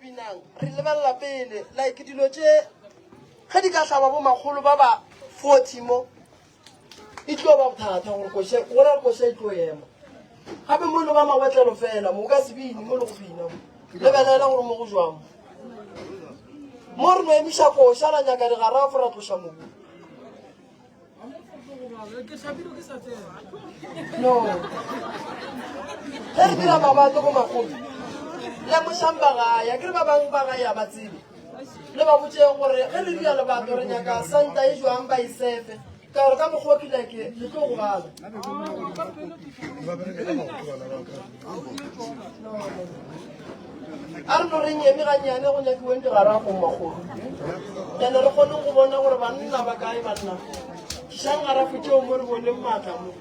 binang re lebelela pele like dilo tše ge di ka hlaba bo makgolo ba ba 40 mo e tlo ba bothata gore koša go ra koša e tlo ema gape mo e no ba mawetlelo fela mo o ka se bine mo le go bina mo lebelela gore mo go jwang mo re no emiša koša ra nyaka digarafo ra tloša mobu no ge re dira mabato go makgolo lemošang ba gae ke re ba bangwe ba gae a ba tsebe le ba botšeng gore ge le dira lebato re nyaka santa e jwang ba e sefe ka gore ka mokgwa ke like le tlo gobala a re no reng eme gannyane go nyakiweng digarafo makgolo ene re kgoneng go bona gore banna ba kae banna tlišang garafo tšeo mo re boneng maatla mo.